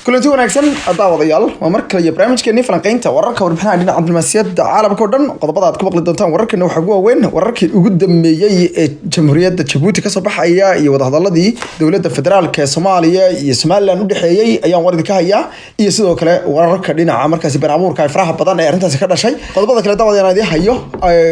Kulanti wanaagsan, daawadayaal. Waa mar kale iyo barnaamijkeenii falanqeynta wararka, warbixinaha dhinaca diblomaasiyadda caalamka o dhan. Qodobada aad ku maqli doontaan wararkana waxaa ugu waaweyn wararkii ugu dambeeyey ee Jamhuuriyadda Jabuuti kasoo baxaya iyo wadahadaladii dowladda federaalka ee Soomaaliya iyo Somaliland udhexeeyey ayaan war idinka hayaa, iyo sidoo kale wararka dhinaca markaasi been abuurka ay faraha badan ee arrintaasi ka dhashay. Qodobada kale, daawadayaal, aan idiin hayo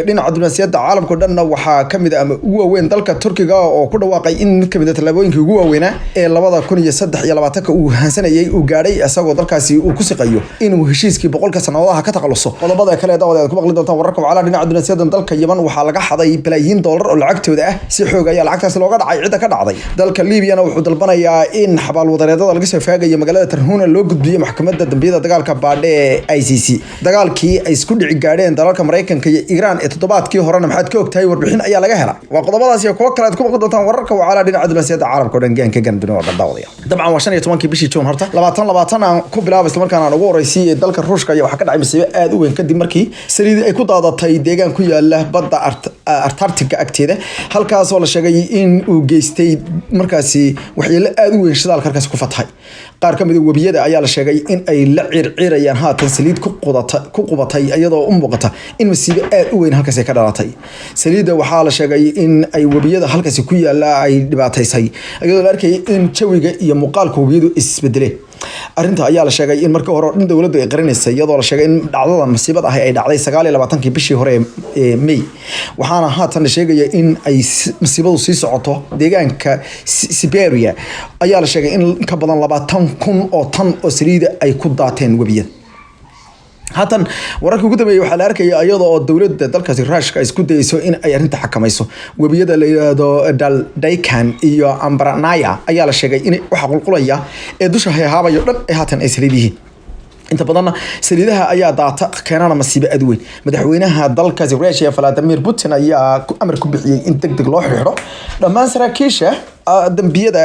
dhinaca diblomaasiyadda caalamka o dhanna waxaa kamid ah ama ugu waaweyn dalka Turkiga oo ku dhawaaqay in mid kamid a tallaabooyinkii ugu waaweynaa ee 2023-ka uu hansanayay uu gaadhay, isagoo dalkaasi uu ku siqayo inuu heshiiskii 100-ka sanadaha ka takhaluso. Qodobada kale, daawada, aad ku maqli doontaan wararka wacalaha dhinaca diblomaasiyadda: dalka Yemen waxaa laga xaday balaayiin doolar oo lacagtooda ah. Si xoog ayaa lacagtaasi looga dhacay. Cidda ka dhacday? Dalka Liibiyana wuxuu dalbanayaa in xabaal wadareedada laga soo faagayo magaalada Tarhuna loo gudbiyo maxkamadda dambiyada dagaalka baadhe ee ICC. Dagaalkii ay isku dhici gaadheen dalalka Maraykanka iyo Iiraan ee toddobaadkii horena maxaad ka ogtahay? Warbixin ayaa laga helay. Waa qodobadaas iyo kuwo kale aad ku maqli doontaan wararka wacalaha dhinaca diblomaasiyadda caalamka o dhan, gaanka gan dunida oo dhan. Daawadaya, dabcan waa 15-kii bishii Juun. Horta 2020 aan ku bilaabo, isla markaana aan ugu horeysiiyey dalka Ruushka ayaa waxaa ka dhacay masiibo aada u weyn kadib markii saliid ay ku daadatay deegaan ku yaala badda Antarctica agteeda, halkaasoo la sheegay in uu geystay markaasi waxyeelo aada u weyn. Shidaalka halkaasi ku fatahay qaar ka mid a webiyada ayaa la sheegay in ay la circirayaan haatan saliid ku qubatay, iyadoo u muuqata in masiibo aada u weyn halkaasi ka dhalatay. Saliidda waxaa la sheegay in ay webiyada halkaasi ku yaala ay dhibaataysay, iyadoo la arkayay in jawiga iyo muuqaalka webiyadu isbedeleen. Arrinta ayaa la sheegay in markii hore oo dhan dowladdu ay qarinaysay, iyadoo la sheegay in dhacdada masiibad ahi ay dhacday 29-kii bishii hore ee May. Waxaana haatan la sheegaya in ay masiibadu sii socoto. Deegaanka Siberia ayaa la sheegay in ka badan 20,000 oo tan oo saliida ay ku daateen webiyada. Haatan wararka ugu dambeeyay waxaa la arkaya iyada oo dowladda dalkaasi Ruushka ay isku dayeyso in ay arrinta xakamayso. Webiyada la yiraahdo Daldaikan iyo Ambarnaya ayaa la sheegay in waxa qulqulaya ee dusha heehaabayo dhan ay haatan ay saliid yihiin. Inta badanna saliidaha ayaa daata, keenana masiibo aad u weyn. Madaxweynaha dalkaasi Russia, Vladimir Putin, ayaa amar ku bixiyey in deg deg loo xirxidho dhammaan saraakiisha dambiyada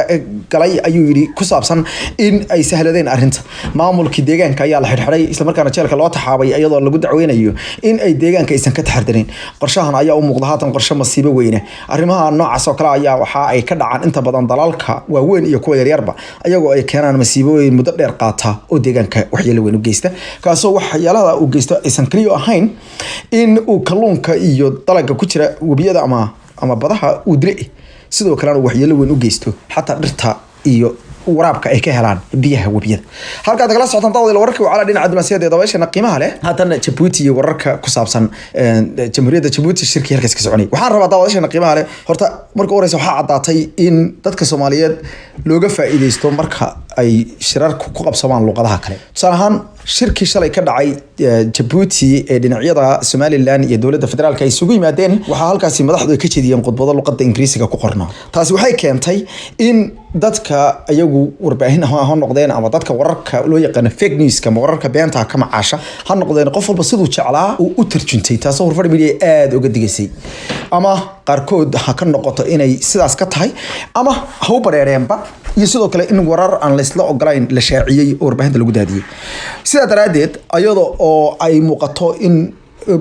galay, ayuu yidhi, ku saabsan in ay sahladeen arrinta. Maamulkii deegaanka ayaa la xidhxidhay, islamarkaana jeelka loo taxaabay, iyadoo lagu dacweynayo in ay deegaanka aysan ka taxadirin. Qorshahan ayaa u muuqda haatan qorshe masiibo weyne. Arrimaha noocaas oo kale ayaa waxa ay ka dhacaan inta badan dalalka waaweyn iyo kuwa yaryarba, ayagoo ay keenaan masiibooyin muddo dheer qaata oo deegaanka waxyeelo weyn u geysta, kaasoo waxyaalaha uu geysto aysan kaliya ahayn in uu kalluunka iyo dalaga ku jira webiyada ama badaha uu dilay, sidoo kalena waxyeelo weyn u geysto xataa dhirta iyo waraabka ay ka helaan biyaha webiyada. Halkaad kala socotaan, daawadayaal, wararka wacala dhinaca diblomaasiyadda ee dabayshana qiimaha leh. Haatan Jabuuti iyo wararka ku saabsan Jamhuuriyadda Jabuuti, shirkii halkaas ka soconay. Waxaan rabaa, daawadayaashana qiimaha leh, horta marka u horeysa waxaa caddaatay in dadka Soomaaliyeed looga faa'iideysto marka ay shirarku ku qabsamaan luqadaha kale. Tusaale ahaan, shirkii shalay ka dhacay Jabuuti ee dhinacyada Somaliland iyo dowladda federaalka ay isugu yimaadeen, waxaa halkaasi madaxdu ay ka jeediyeen khudbado luqadda Ingiriisiga ku qornaa. Taasi waxay keentay in dadka iyagu warbaahin ha noqdeen ama dadka wararka loo yaqaano fake newska ama wararka beenta ka macaasha ha noqdeen, qof walba siduu jeclaa uu u tarjuntay, taasoo Horfadhi Media aada uga digaysay. Ama qaarkood ha ka noqoto inay sidaas ka tahay ama ha u bareereenba, iyo sidoo kale in warar aan laysla ogolayn la shaaciyey oo warbaahinta lagu daadiyey. Sidaa daraaddeed, iyada oo ay muuqato in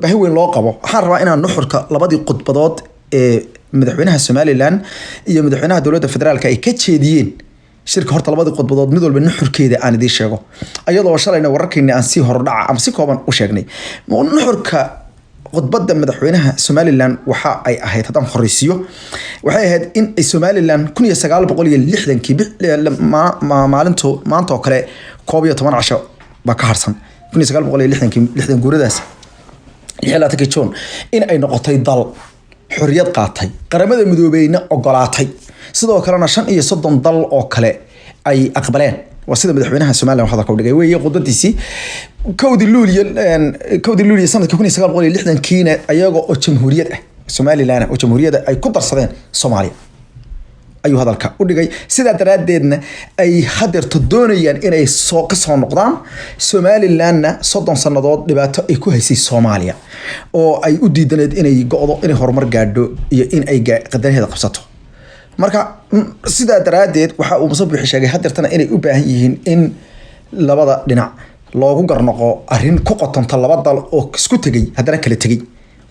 baahi weyn loo qabo, waxaan rabaa inaan nuxurka labadii khudbadood ee madaxweynaha Somaliland iyo madaxweynaha dowladda federaalka ay ka jeediyeen shirka, horta labadii khudbadood mid walba nuxurkeeda aan idiin sheego, iyadoo shalayna wararkeeni aan si hordhaca ama si kooban u sheegnay. Nuxurka khudbadda madaxweynaha Somaliland waxa ay ahayd, haddaan horeysiiyo, waxay ahayd in ay Somaliland 1960-kii, maalintu maanta oo kale 11 casho baa ka harsan, 1960-kii, 60 guuradaas, 26-kii Juun, in ay noqotay dal xorriyad qaatay, Qaramada Midoobeyna ogolaatay, sidoo kalena 35 dal oo kale ay aqbaleen. Waa sida madaxweynaha Somaliland hadalka u dhigay weeye khudbadiisii. 1-dii Luuliyo sanadkii 1960-kiina, ayaga oo jamhuuriyad ah, Somaliland oo jamhuuriyadda ay ku darsadeen Soomaaliya, ayuu hadalka u dhigay. Sidaa daraaddeedna ay hadeerto doonayaan inay soo kasoo noqdaan. Somalilandna 30 sannadood dhibaato ay ku haysay Soomaaliya oo ay u diidaneed inay go'do, inay horumar gaadho iyo in ay qadaraheeda qabsato. Marka sidaa daraaddeed waxa uu Muuse Biixi sheegay hadeertana inay u baahan yihiin in labada dhinac loogu garnoqo arrin ku qotonta laba dal oo isku tegey haddana kala tegey.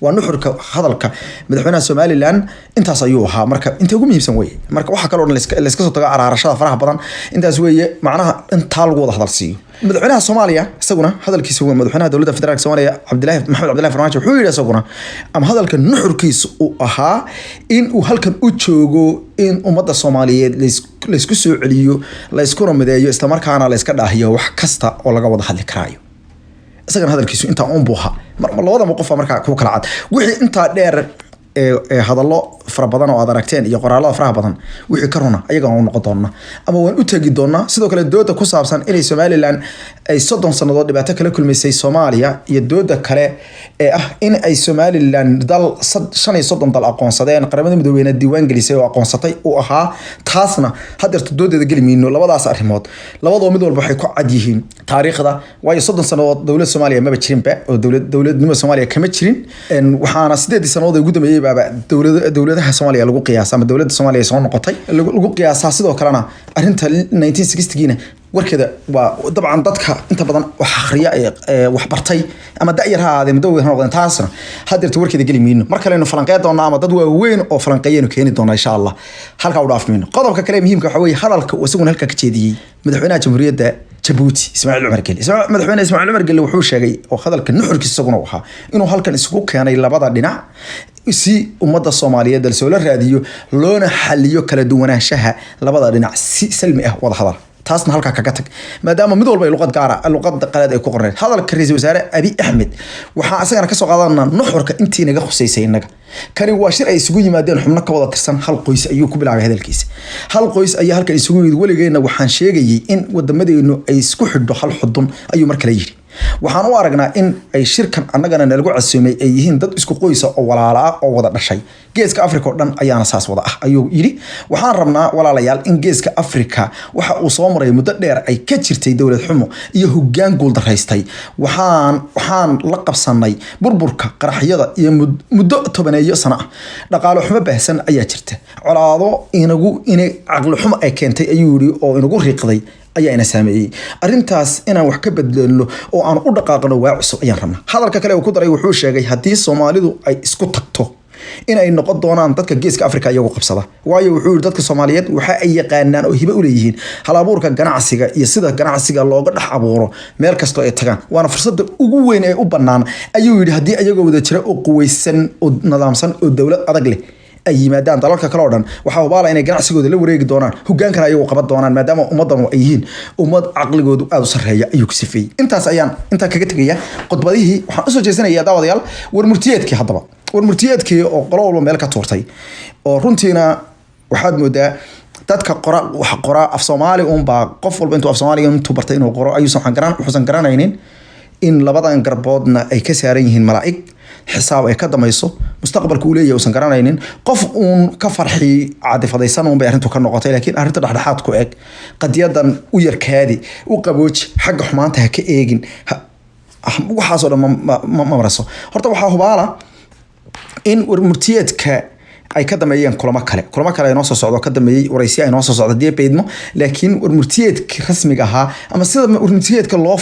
Waa nuxurka hadalka madaxweynaha Somaliland intaas ayuu ahaa. Marka inta ugu muhiimsan weye, marka waxa kaloo dhan layska soo tago, araarashada faraha badan intaas weeye. Macnaha intaa lagu wada hadal siiyo. Madaxweynaha Soomaaliya isaguna hadalkiisa waa madaxweynaha dowladda federaalka Soomaaliya, Cabdillahi Maxamed Cabdillahi Farmaajo, wuxuu yidhi isaguna ama hadalka nuxurkiisa uu ahaa in uu halkan u joogo in ummadda Soomaaliyeed laysku soo celiyo, layskuna mideeyo, islamarkaana layska dhaahiyo wax kasta oo laga wada hadli karaayo. Isagana hadalkiisu intaa uun buu ahaa. Labadaba qofa markaa ku kala cad. Wixii intaa dheer ee hadallo fara badan oo aad aragteen iyo qoraalada faraha badan, wixii ka runa ayaga waan u noqon doonaa ama waan u tegi doonaa. Sidoo kale dooda ku saabsan inay Somaliland ay 30 sannadood dhibaato kala kulmaysay Soomaaliya iyo dooda kale ee ah in ay Somaliland dal 35 dal aqoonsadeen, Qaramada Midoobeyna diiwaan gelisay oo aqoonsatay uu ahaa, taasna hadeerta doodeeda geli mayno. Labadaas arrimood labadoo mid walba waxay ku cad yihiin taariikhda, waayo 30 sannadood dowlad Soomaaliya maba jirinba oo dowladnimada Soomaaliya kama jirin. Waxaana 8dii sannadood ee ugu dambeeyey baaba dowladaha Soomaaliya lagu qiyaasa ama dowladda Soomaaliya soo noqotay lagu qiyaasaa. Sidoo kalena arrinta 1960giina warkeeda waa dabcan dadka inta badan wax akhriya ee wax bartay ama da'yar ha ahaadee, muddo weyn ha noqdeen, taasna hadeerta warkeeda geli mayno. Mar kalenu falanqeyn doonaa ama dad waaweyn oo falanqeeyaynu keeni doonaa, insha Allah. Halkaa u dhaaf mayno. Qodobka kale ee muhiimka waxa weeye hadalka uu isaguna halkaa ka jeediyey madaxweynaha jamhuuriyadda Jabuuti, Ismaaciil Cumar Gelle. Madaxweyne Ismaaciil Cumar Gelle wuxuu sheegay oo hadalka nuxurkiisa isaguna uu ahaa inuu halkan isugu keenay labada dhinac si ummadda Soomaaliyeed lasoola raadiyo loona xaliyo kala duwanaanshaha labada dhinac si salmi ah wada hadal. Taasna halkaa kaga tag, maadaama mid walba ay luqad gaara, luqad qalaad ay ku qorneed. Hadalka ra-iisul wasaare Abiy Axmed waxaa isagana kasoo qaadanaa nuxurka intii naga khuseysay innaga. Kani waa shir ay isugu yimaadeen xubno ka wada tirsan hal qoys, ayuu ku bilaabay hadalkiisa. Hal qoys ayaa halkan isugu yimid. Weligeena waxaan sheegayay in wadamadeenu ay isku xidho hal xudun, ayuu mar kale yidhi. Waxaan u aragnaa in ay shirkan annagana nalagu casuumay ay yihiin dad isku qoysa oo walaala ah oo wada dhashay. Geeska Afrika oo dhan ayaana saas wada ah, ayuu yidhi. Waxaan rabnaa, walaalayaal, in Geeska Afrika waxa uu soo maray muddo dheer ay ka jirtay dowlad xumo iyo hoggaan guuldaraystay. Waxaan la qabsanay burburka, qaraxyada iyo muddo tobaneeyo sano ah dhaqaalo xumo baahsan ayaa jirta. Colaado inagu inay caqli xumo ay keentay, ayuu yidhi, oo inagu riiqday ayaa ina saameeyey. Arrintaas inaan wax ka bedelno oo aan u dhaqaaqno waa cusub ayaan rabnaa. Hadalka kale uu ku daray, wuxuu sheegay haddii Soomaalidu ay isku tagto in ay noqon doonaan dadka Geeska Afrika iyagu qabsada, waayo wuxuu yidhi dadka Soomaaliyeed waxa ay yaqaanaan oo hibe u leeyihiin hal abuurka ganacsiga iyo sida ganacsiga looga dhex abuuro meel kastoo ay tagaan. Waana fursadda ugu weyn ee u bannaan, ayuu yidhi, haddii ayagoo wada jira oo quweysan oo nidaamsan oo dowlad adag leh ay yimaadaan dalalka kale oo dhan, waxaa hubaala inay ganacsigooda la wareegi doonaan, hogaankana ayagu qaban doonaan, maadaama ummaddan ay yihiin ummad caqligoodu aada u sarreeya, ayuu ku sifeeyey. Intaas ayaan intaa kaga tegaya khudbadihii. Waxaan usoo jeesanaya, daawadayaal, warmurtiyeedkii. Haddaba warmurtiyeedkii oo qolo walba meel ka tuurtay oo runtiina waxaad moodaa dadka qora wax qora af Soomaali unbaa qof walba intuu af Soomaaliga intuu bartay inuu qoro ayuusan waxaan garan wuxuusan garanaynin in labadan garboodna ay ka saaran yihiin malaa'ig xisaab ay ka damayso, mustaqbalka uu leeyahay uusan garanaynin. Qof uun ka farxi caadifadaysan uun bay arrintu ka noqotay, laakiin arrinta dhexdhexaad ku eg, qadiyadan u yarkaadi, u qabooji, xagga xumaanta ha ka eegin, waxaasoo dhan ma maraso. Horta waxaa hubaala in warmurtiyeedka ay ka dameeyeen kulamo kale, kulamo kale ay noo soo socdo, ka dameeyey waraysiyo ay noo soo socdo dii beydmo. Laakiin warmurtiyeedki rasmiga ahaa ama sida warmurtiyeedka loo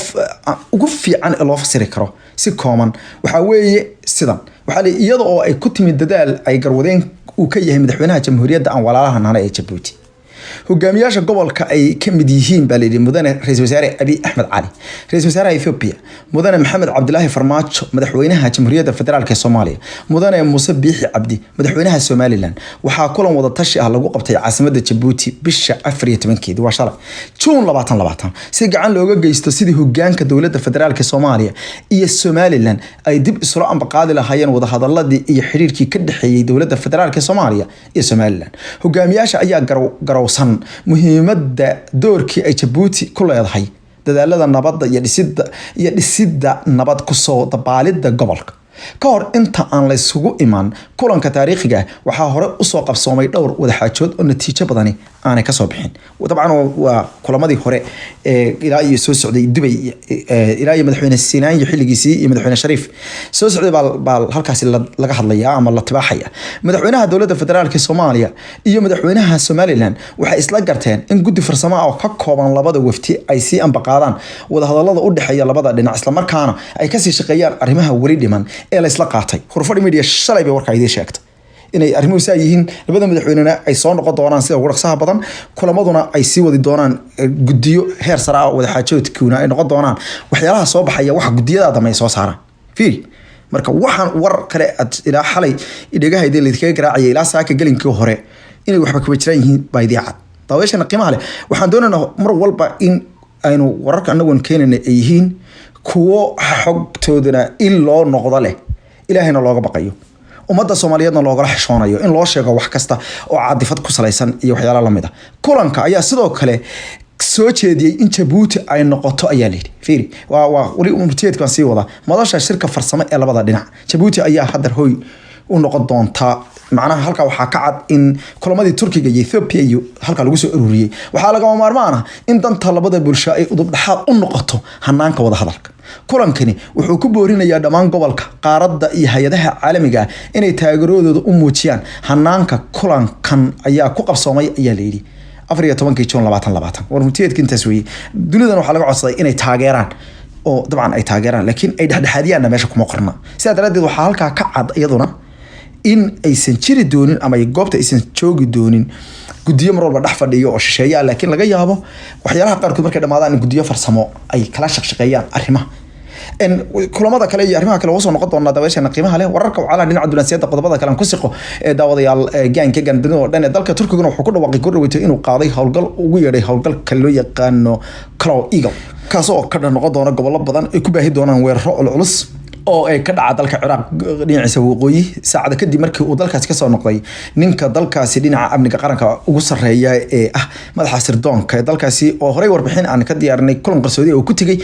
ugu fiican ee loo fasiri karo si kooban waxaa weeye sidan. Waxaa la iyada oo ay ku timid dadaal ay garwadeen uu ka yahay madaxweynaha jamhuuriyadda aan walaalaha nahay ee Jabuuti, hogaamiyaasha gobolka ay ka mid yihiin, baa layidhi, mudane ra-iisul wasaare Abiy Axmed Cali, ra-iisul wasaaraha Ethiopia, mudane Maxamed Cabdilaahi Farmaajo, madaxweynaha jamhuuriyadda federaalk ee Soomaaliya, mudane Muuse Biixi Cabdi, madaxweynaha Somaliland, waxaa kulan wada tashi ah lagu qabtay caasimadda Jabuuti bisha 14-keedi, waa shalay, Juun 2020, si gacan looga geysto sidii hogaanka dowladda federaalk ee Soomaaliya iyo Somaliland ay dib isula ambaqaadi lahaayeen wadahadaladii iyo xiriirkii ka dhexeeyey dowladda federaalk ee Soomaaliya iyo Somaliland. Hogaamiyaasha ayaa garowsan muhiimadda doorkii ay Jabuuti ku leedahay dadaalada nabadda iyo dhisidda nabad kusoo dabaalidda gobolka. Ka hor inta aan laysugu iman kulanka taariikhiga ah, waxaa hore usoo qabsoomay dhowr wadaxaajood oo natiijo badani Aanay kasoo bixin. Dabcan waa kulamadii hore ee ilaa iyo soo socday Dubay, ilaa iyo Madaxweyne Siinaanyo xilligiisii iyo Madaxweyne Shariif soo socday baa halkaasi laga hadlayaa ama la tibaaxaya. Madaxweynaha Dowladda Federaalka Soomaaliya iyo Madaxweynaha Somaliland waxay isla garteen in guddi farsamo ah oo ka kooban labada wafti ay sii ambaqaadaan wadahadalada u dhexeeya labada dhinac, islamarkaana ay kasii shaqeeyaan arrimaha weli dhiman ee la isla qaatay. Hurfadhi Media shalay bay warkaa idiin sheegtay inay arrimuhu saa yihiin, labada madaxweynena ay soo noqon doonaan sida ugu dhaqsaha badan, kulamaduna ay sii wadi doonaan, guddiyo heer sare ah oo wadaxaajoodkuuna ay noqon doonaan waxyaalaha soo baxaya waxa guddiyada dambe ay soo saaraan. Fiiri, marka waxaan war kale aad ilaa xalay dhegahayda laydinkaga garaacaya ilaa saaka gelinkii hore inay waxba kaba jiraan yihiin baa idii cad. Daawayaashana qiimaha leh, waxaan doonaynaa mar walba in aynu wararka anagoon keenayna ay yihiin kuwo xogtoodana in loo noqdo leh, Ilaahayna looga baqayo, ummadda Soomaaliyeedna loogala xishoonayo in loo sheego wax kasta oo caadifad ku salaysan iyo waxyaala lamid ah. Kulanka ayaa sidoo kale soo jeediyey in Jabuuti ay noqoto, ayaa layidhi. Fiiri, waa weli murtiyeedka baan sii wadaa. Madasha shirka farsamo ee labada dhinac, Jabuuti ayaa hadda hoy u noqon doontaa. Macnaha halkaa waxaa ka cad in kulamadii Turkiga iyo Ethiopia iyo halkaa lagu soo ururiyey. Waxaa lagama maarmaan ah in danta labada bulsho ay udub dhexaad u noqoto hanaanka wada hadalka. Kulankani wuxuu ku boorinayaa dhammaan gobolka, qaaradda iyo hay-adaha caalamiga ah inay taageeradooda u muujiyaan hanaanka. Kulankan ayaa ku qabsoomay, ayaa layidhi, 14-kii Juun 2020. War murtiyeedka intaas weeye. Dunidan waxaa laga codsaday inay taageeraan oo dabcan ay taageeraan, laakiin ay dhexdhexaadiyaanna meesha kuma qorna. Sidaa daraaddeed waxaa halkaa ka cad iyaduna in aysan jiri doonin ama ay goobta aysan joogi doonin guddiyo mar walba dhex fadhiyo oo shisheeya, laakiin laga yaabo waxyaalaha qaarkood markay dhamaadaan in guddiyo farsamo ay kala shaqshaqeeyaan arrimaha kulamada kale iyo arrimaha kale. Soo noqon doonaa daawasheena qiimaha leh, wararka wacalaha dhinaca dunaasiyadda. Qodobada kale aan ku siqo ee daawadayaal, gaanka gandunida oo dhan ee dalka Turkiguna wuxuu ku dhawaaqay gordhaweyto inuu qaaday howlgal ugu yeedhay howlgalka loo yaqaano Claw Eagle, kaas oo ka dhan noqon doona gobollo badan ay ku baahi doonaan weeraro culculus oo ay ka dhaca dalka Ciraaq dhinaciisa waqooyi, saacada kadib markii uu dalkaasi kasoo noqday ninka dalkaasi dhinaca amniga qaranka ugu sarreeya ee ah madaxa sirdoonka ee dalkaasi, oo horey warbixin aan ka diyaarinay kulan qarsoodi oo ku tegey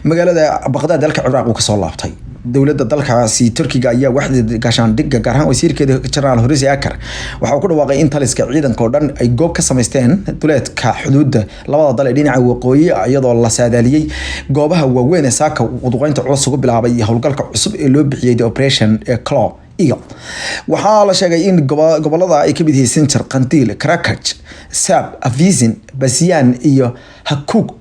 magaalada Baqdaad dalka Ciraaq uu kasoo laabtay. Dowladda dalkaasi Turkiga ayaa waxda gaashaandhigga, gaar ahaan wasiirkeeda Generaal Hulusi Akar, waxa uu ku dhawaaqay in taliska ciidanka oo dhan ay goob ka samaysteen duleedka xuduudda labada dal ee dhinaca waqooyi, iyadoo la saadaaliyey goobaha waaweyn ee saaka duqeynta culus ugu bilaabay iyo howlgalka cusub ee loo bixiyey the Operation ee Claw Eagle. Waxaa la sheegay in gobolada ay kamid yihiin Sinjar, Qandil, Karakaj, Saab, Avizin, Basiyan iyo Hakuk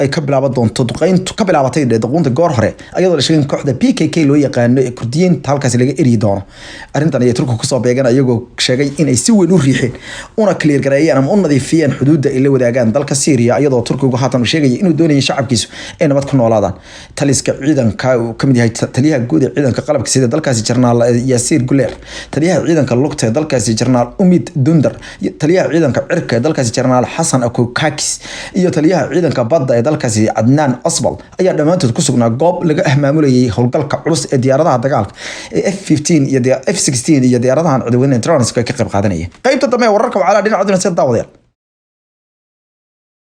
ay ka bilaaban doonto duqeyntu, ka bilaabatay duqeynta goor hore, ayadoo la sheegay in kooxda PKK loo yaqaano ee Kurdiyiinta halkaasi laga eryi doono. Arrintan ayay Turku kusoo beegan iyagoo sheegay in ay si weyn u riixeen una clear gareeyeen ama u nadiifiyeen xuduudda ay la wadaagaan dalka Syria, iyadoo Turkigu haatan uu sheegaya inuu doonayo shacabkiisu ay nabad ku noolaadaan. Taliska ciidanka uu kamid yahay taliyaha guud ee ciidanka qalabka sida dalkaasi Jeneraal Yaasiir Guler, taliyaha ciidanka lugta ee dalkaasi Jeneraal Umid Dundar, taliyaha ciidanka cirka ee dalkaasi Jeneraal Xasan Akokakis iyo taliyaha ciidanka badda ee dalkaasi Cadnaan Osbal ayaa dhammaantood ku sugnaa goob laga ahmaamulayay howlgalka culus ee diyaaradaha dagaalka ee F-15 iyo F-16 iyo diyaaradahan cudaweyne drones ay ka qayb qaadanayeen. Qaybta dambe ee wararka wacala dhinaca dunida, daawadayaal.